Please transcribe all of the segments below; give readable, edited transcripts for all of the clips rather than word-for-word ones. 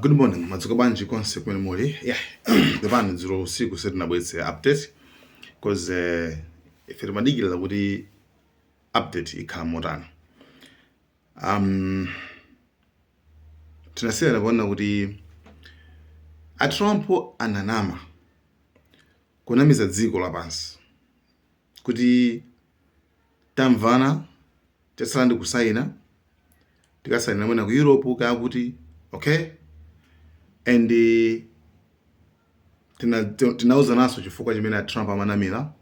Good morning, madzuka bwanji konse kumene muli? Yeah, pepani, dzulo usiku sitinabweretse update because ife timadikirira kuti update ikhala motani. Tinasiyana kuona kuti a Trump ananama, kunamiza dziko lapansi kuti tamvana, tatsala ndi kusayina, tikasayina mwina ku Europe kaya kuti. Okay, and tinauzananso chifukwa chimene a Trump amanamira,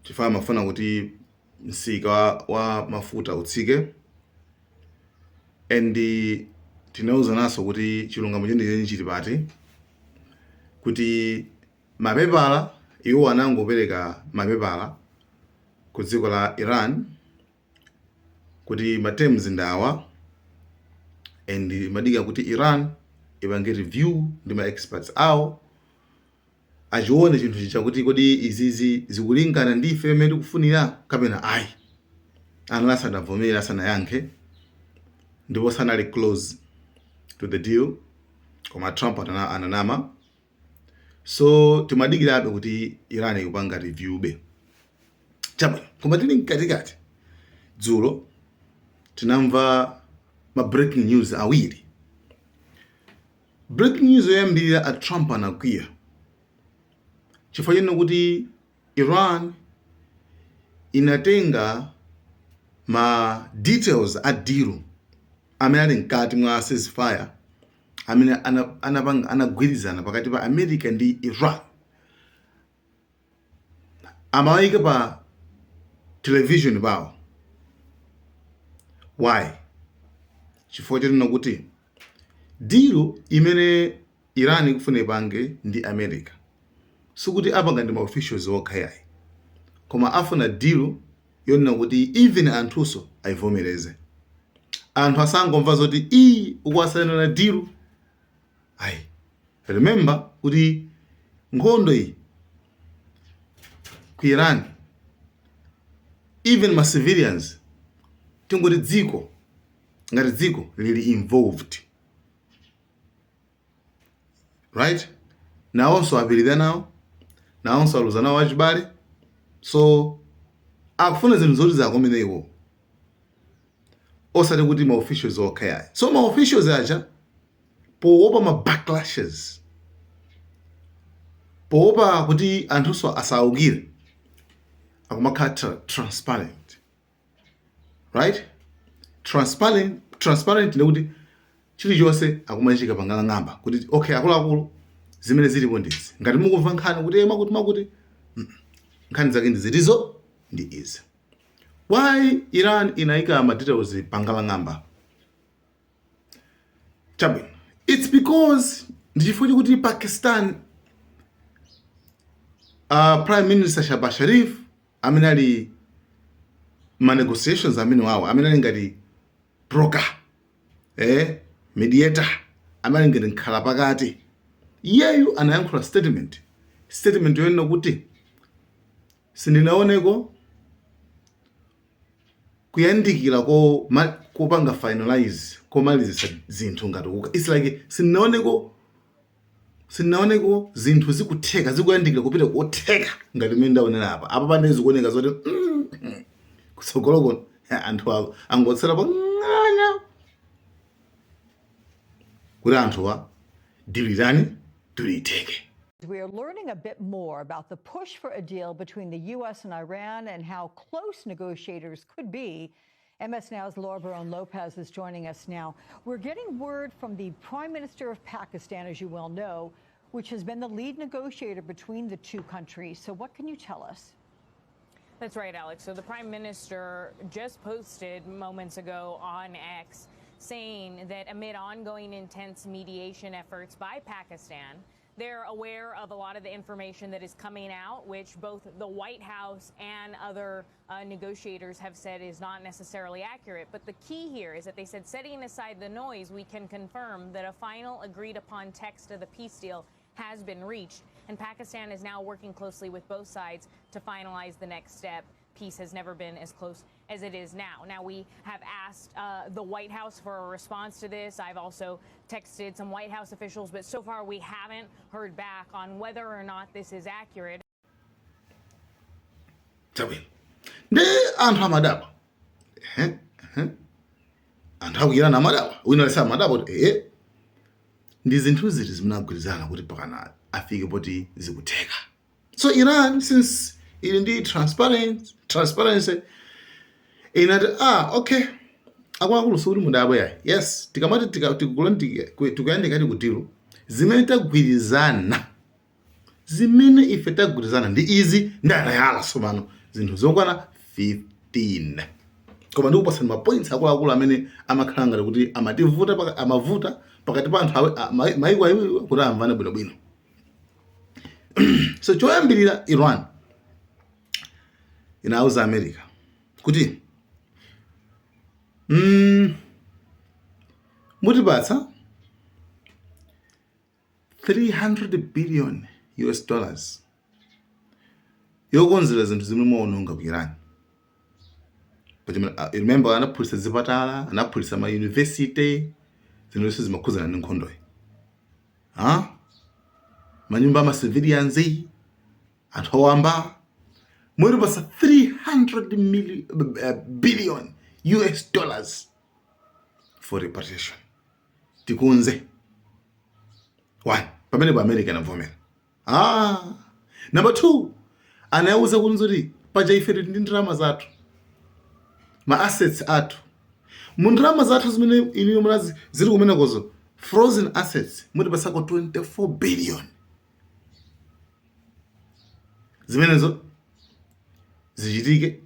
chifukwa amafuna kuti msika wa mafuta utsike. And tinauzananso kuti chilungamo chenicheni chili pati, kuti mapepala, iwo anangopereka mapepala ku dziko la Iran kuti ma terms ndawa, and madika kuti Iran ipange review ndi ma experts awo, achione chinthu chicha kuti kodi izizi zikulingana ndi ife mmene tikufunira kapena ayi. Anali asanavomere, asanayankhe, ndipo sanali close to the deal, koma Trump ananama. So timadikirabe kuti Iran ikupanga review be. Chabwino, koma tili mkatikati, dzulo tinamva ma breaking news awiri. Breaking news yoyambirira, a Trump anakwiya chifukwa chino kuti Iran inatenga ma details a deal amene ali mkati mwa ceasefire amene anapanga, anagwirizana pakati pa America ndi Iran, amawayika pa television pawo. Why? Chifukwa chonena kuti deal imene Iran ikufuna ipange ndi America sikuti apanga ndi ma officials okha yayi, koma afuna deal yonena kuti even anthunso ayivomereze, anthu asangomva zoti iyi ukuwasainana deal ayi. Remember kuti nkhondo iyi ku Iran, even ma civilians, tingoti dziko ngati dziko lili involved, right? Nawonso apirira nawo, nawonso aluza nawo achibale, so akufuna zinthu zoti zakomene iwo, osati kuti ma officials okha yayi. So ma officials aja, poopa ma backlashes, poopa kuti anthunso asaukire, akumakhala transparent, right? Transparent, transparent ndikuti chilichonse akumachika pangalang'amba kuti okay, akuluakulu, zimene zilipo ndizi. Ngati mukumva nkhani kuti makuti makuti, nkhani zake ndi zitizo? Ndi izi. Why Iran inayika ma details pangalang'amba? Chabwino, it's because ndi chifukwa chakuti Pakistan, Prime Minister Shahbaz Sharif, amene ali ma negotiations amene wawo, amene ali ngati broker, mediator, amene ali ngati nkhala pakati, iyeyu anayankhula statement yonena kuti sindinaoneko kuyandikira kopanga finalize, komalizisa zinthu ngati kuka. It's like sindinaoneko zinthu zikutheka, zikuyandikira kupita kotheka ngati mmene ndaonera apa. Apa pane zikuoneka zoti kutsogolo kuno anthu angotsera pang'anya kuti anthuwa deal itani, deal itheke. We are learning a bit more about the push for a deal between the U.S. and Iran and how close negotiators could be. MS Now's Laura Barron Lopez is joining us now. We're getting word from the Prime Minister of Pakistan, as you well know, which has been the lead negotiator between the two countries. So, what can you tell us? That's right, Alex. So the prime minister just posted moments ago on X saying that amid ongoing intense mediation efforts by Pakistan, they're aware of a lot of the information that is coming out, which both the White House and other negotiators have said is not necessarily accurate. But the key here is that they said, setting aside the noise, we can confirm that a final agreed upon text of the peace deal has been reached. And Pakistan is now working closely with both sides to finalize the next step. Peace has never been as close as it is now. Now, we have asked the White House for a response to this. I've also texted some White House officials, but so far we haven't heard back on whether or not this is accurate. Chabwino, ndi anthu amadabwa. Ehe, ehe. Anthu aku Iran amadabwa, wina alese amadabwa kuti ehe, ndi zinthu ziti zimene agwirizana kuti pakana afike poti zikutheka? So Iran, since ili ndi transparency, inati, "Ah, okay, akuluakulu, sikuti mudabwe yayi. Yes, tikamati tikuyandikati ku deal, zimene tagwirizana, zimene ife tagwirizana ndi izi." Ndi anayala tsopano zinthu zokwana 15, koma ndikupasani ma points akuluakulu amene amakhala ngati kuti amativuta amavuta pakati pa anthu maiko awiri kuti amvane bwinobwino. So choyambirira, Iran inauza America kuti mutipatsa 300 billion US dollars yokonzera zinthu zimene mwaononga ku Iran. But remember, anaphulitsa zipatala, anaphulitsa ma university, zinthu zonse zimakhuzana ndi nkhondoyi, ha, manyumba ama civilians, anthu owamba. Mutipatsa 300 billion US dollars for reparation, tikonze. One, pamenepo America inavomera. Ah, number two, anayauza kuti paja ife tili ndi ndalama zathu, ma assets athu, mu ndalama zathu zimene inuyo munazi zili kumenekozo, frozen assets, mutipasako 24 billion. Zimenezo zichitike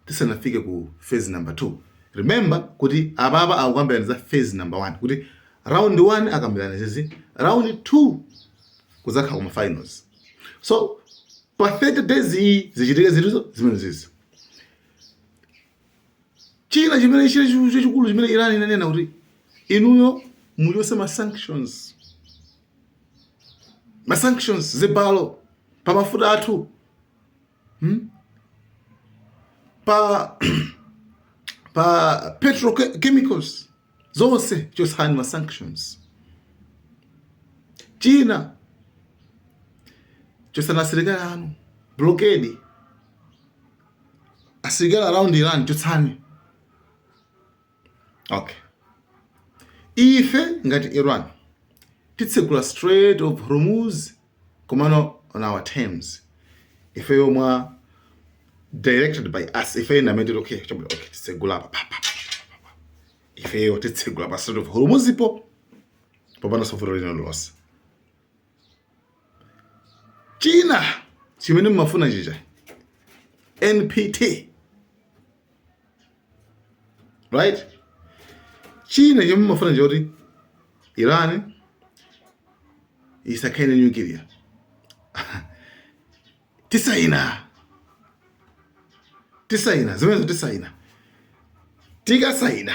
tisanafike ku phase number 2. Remember kuti apapa akukambirana za phase number 1, kuti round 1 akambirana zizi, round 2 kuzakhala kuma finals. So pa 30 days iyi zichitike zinthuzo zimene zizi. China chimene chili chachikulu chimene Iran inanena kuti inuyo muchose ma sanctions, ma sanctions, zibalo pa mafuta athu, Pa petrochemicals zonse, chosani ma sanctions. China, chosani asilikali anu, blockade asilikali around Iran, chotsani. Okay, ife ngati Iran titsegula Strait of Hormuz, komano on our terms, ife yomwe directed by us, ife ndamene titi okay, chabwino, okay, titsegula apa pa pa pa pa, pa. Ifeyo titsegula pa Strait of Hormuz po popanda vuto lina lilonse. China chimene mmafuna chicha, NPT, right? China chimene mmafuna choti Iran isakhale nuclear, tisaina, tisaina zimenezo, tisaina. Tikasaina,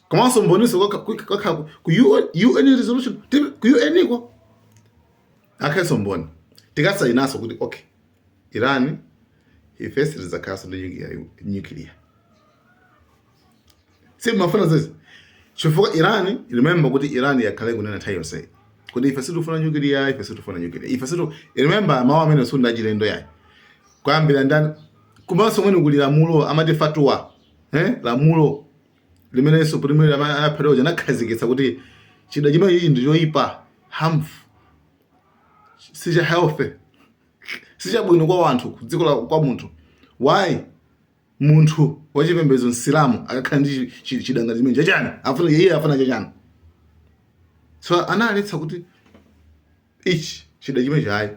komanso mboniso kwakhala ku UN resolution, ku UN iko akhalenso mboni. Tikasainaso kuti okay, Iran ife sitidzakhalanso ndi nuclear. Simafuna zizi chifukwa Iran, remember kuti Iran yakhale kunena nthawi yonse kuti ife sitifuna nuclear, ife sitifuna nuclear, ife situ. Remember, mawu amene sunda achilendo yayi kuyambira ndani, komanso mwene kuli lamulo amati fatwa, eh, lamulo limene supreme anaphedwa anakhazikitsa kuti chida chimene ichi ndi choyipa, harmful, sicha healthy, sichabwino kwa wanthu, ku dziko la kwa munthu. Why munthu wachipembedzo Msilamu akakhala ndi chidanga chimene chachani afuna iye, afuna chachani? So analetsa kuti ichi chida chimene chayi,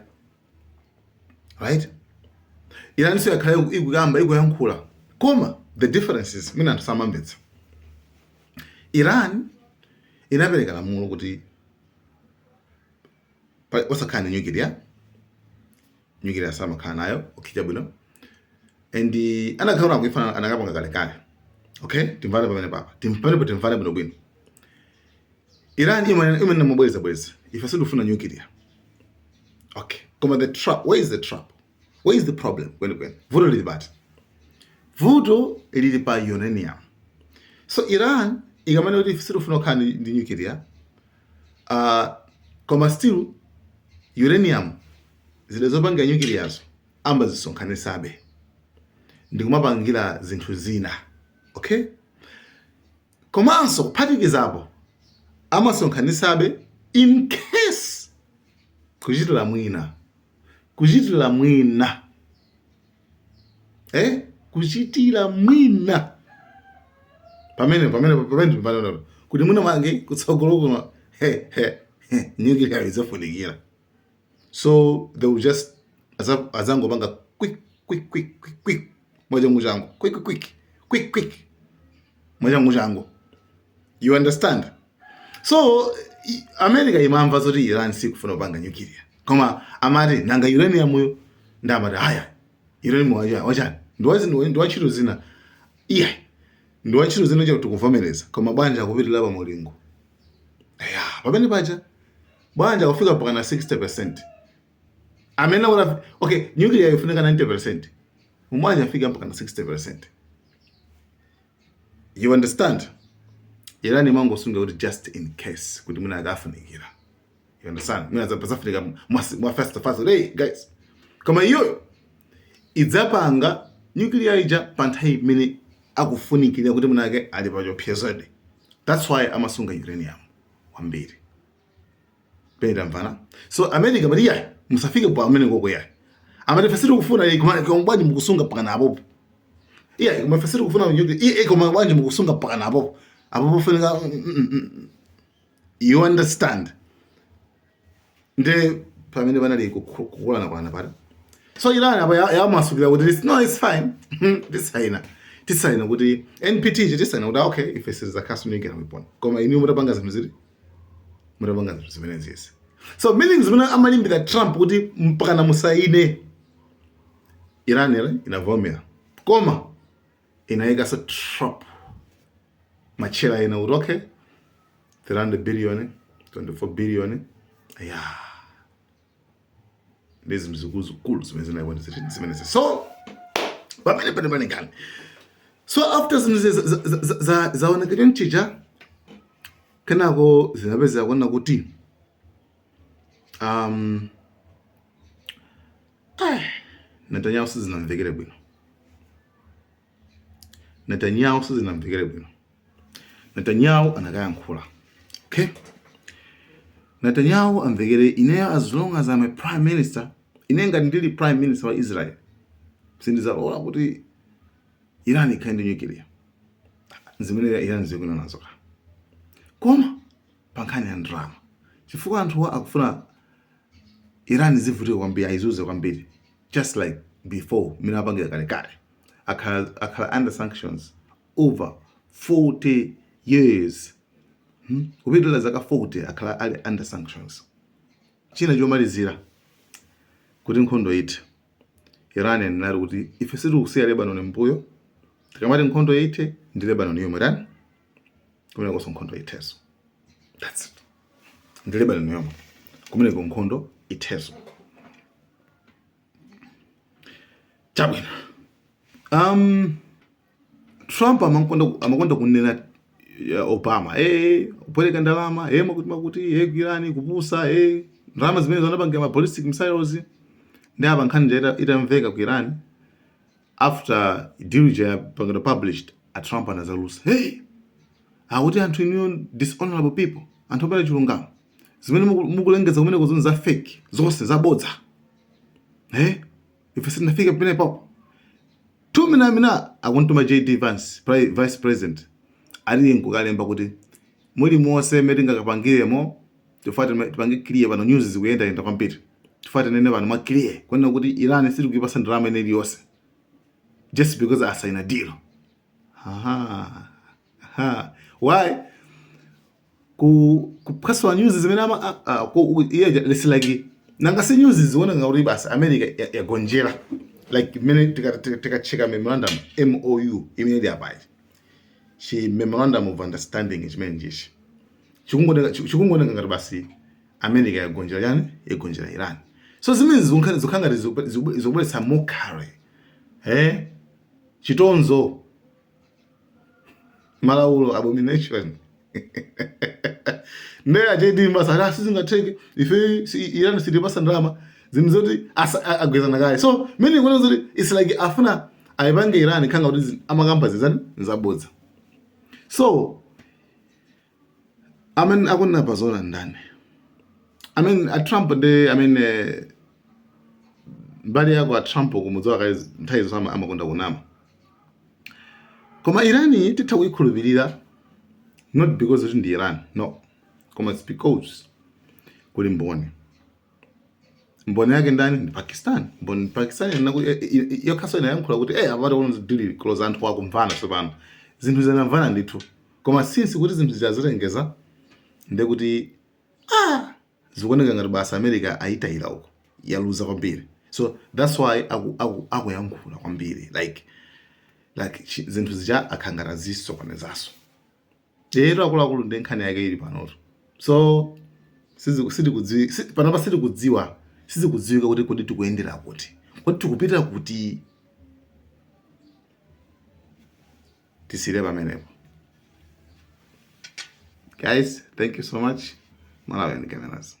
right? Iranso yakhala ikuyamba ikuyankhula, koma the difference is mwina anthu samamvetsa. Iran inapereka lamulo kuti osakhala ndi nuclear, nuclear samakhala nayo. Okay, chabwino. And anakhala akuifana anakapanga kalekale. Okay, timvane pamene papa, pamenepo timvane bwinobwino. Iran imene mabweza bweza, ife sitifuna nuclear. Okay, koma the trap, where is the trap? Where is the problem kwenikweni? Vuto lili pati? Vuto lili pa uranium. So Iran ikamanena kuti sitifuna kukhala ndi nuclear, koma still uranium, zida zopanga nuclearzo amazisonkhanitsabe ndikumapangira zinthu zina, okay? Komanso kuphatikizapo amasonkhanitsabe in case, kuchitira mwina, kuchitira mwina, kuchitira mwina pamene kuti mwina mwake kutsogolo kuno he he he nuclear idzafunikira. So they will just azangopanga quick quick quick quick quick, mwachangu changu, quick quick quick quick, mwachangu changu, you understand? So America imamva zoti Iran sikufuna kupanga nuclear, koma amati nanga uranium yo? Ndamati haya, uranium wachani? Ndi wantchito zina. Iya, ndi wantchito zina chakuti tikuvomereza, koma bwanji akupitirira pa mulingo ya pamene paja? Bwanji akufika pakana 60%? Amene akuti okay, nuclear ifunika 90%, bwanji afika mpaka na 60%? You understand? Iran imangosunga kuti just in case kuti mwina akafunikira, you understand? Mwina zafunika mwa fast fast, hey guys. Koma iyoyo idzapanga nuclear ija pa nthawi imene akufunikira kuti mwinake ali pa chiopsezodi. That's why amasunga uranium wambiri. Pene so America mati yayi, musafike pa amene koko yayi. Amati ife sitikufuna iyi, koma bwanji mukusunga pakana apopo? Iya, koma ife sitikufuna nuclear iye, koma bwanji mukusunga pakana apopo? Apopo funika, you understand? Nde pamene panali kukulana kwana pale. So Iran apa yamasukira kuti no, it's fine, tisaina, tisaina kuti NPT ije, tisaina kuti okay, ife sizakhasu nuclear weapon, koma inu mutapanga zinthu ziti, mutapanga zinthu zimene zizi. So meaning zimene amalimbira Trump kuti mpakana musaine, Iran ile inavomera, koma inayikaso trap, machera ena kuti okay, 300 billion, 24 billion ya ndi zinthu zikuluzikulu zimene zinayiona zimenezi. So pamene pane nkhani. So after zinthu zaoneka chonchija, kenako zinapeza kuona kuti Netanyahu sizinamvekere bwino. Netanyahu sizinamvekere bwino. Netanyahu anakayankhula, okay? Netanyahu amvekere, "Ineyo, as long as I'm a prime minister, ine ngati ndili prime minister wa Israel, sindizalola kuti Iran ikhale ndi nuclear." Zimene Iran zikuna nazo ka, koma pa nkhani ya ndalama, chifukwa anthuwa akufuna Iran zivutike kwambiri, ayizuze kwambiri, just like before mmene apangira kalekale. Akhala under sanctions over 40 years, Kupitirira zaka 40 akhala ali under sanctions. China chomalizira kuti nkhondo ithe, Iran inali kuti ife sitikusiya Lebanon mbuyo. Tikamati nkhondo ithe, ndi Lebanon yomwe tani, kumenekonso nkhondo itheso. That's it, ndi Lebanon yomwe, kumeneko nkhondo itheso. Chabwino, Trump amakonda kunena Obama, kupereka ndalama, makuti makuti, Iran kupusa, ndalama zimene zanapangira ma ballistic missiles. Ndi apa nkhani nja itamveka ku Iran after deal ija yapangidwa published, a Trump anazalusa, "Hey, akuti anthu inuyo, dishonorable people, anthu opanda chilungamo, zimene mukulengeza kumeneko zonse za fake, zonse zabodza. Ife sitinafike pamenepo." Tumina mina akuntuma JD Vance, vice president, ali nkukalemba kuti muli monse mmene tingakapangiremo, tifuna tipange clear pano, news zikuyendayenda kwambiri, tifuna tinene pano mwa clear kunena kuti Iran sitikuipasa ndalama ine iliyonse just because asaina deal. Aha, aha. Why ku kuphwasula news zimene ama iye it's like nanga si news ziona ngati basi America yagonjera, like mmene tikacheka memorandum, MOU imene ili apayi, chi memorandum of understanding chimene chichi chikungooneka ngati basi America yagonjera yani, yagonjera Iran. So zimene zikukhala ngati zikubweretsa mockery. Chitonzo, malaulo, abomination. Nde a JD Vance sizingatheke, ife Iran sitipasa ndalama, zinthu zoti agwezana kale. So mene kuona zoti it's like afuna ayipange Iran khanga kuti amakamba zizani nzabodza. So amene akunena pazona ndani? I mean, a Trump ndi, I mean, mbali yako a Trump kumudziwa kale, nthawi zonse amakonda kunama. Koma Irani titha kuyikhulupirira, not because kuti ndi Iran, no, koma it's because kuli mboni. Mboni yake ndani? Ndi Pakistan. Mboni Pakistan yokhaso inayankhula kuti apati kuno deal close, anthu akumvana tsopano, zinthu zinamvana ndithu. Koma since kuti zinthu zazilengeza, ndekuti zikuoneka ngati basi America ayitayira uko, yaluza kwambiri. So that's why akuyankhula kwambiri like zinthu zija akhangata zisokonezaso lero. Akuluakulu, ndi nkhani yake ili panoto. So panopa sitikudziwa, sizikudziwika kuti kodi tikuyendera kuti, kodi tikupita kuti. Tisire pamenepo, guys. Thank you so much. Malawi and Cameras.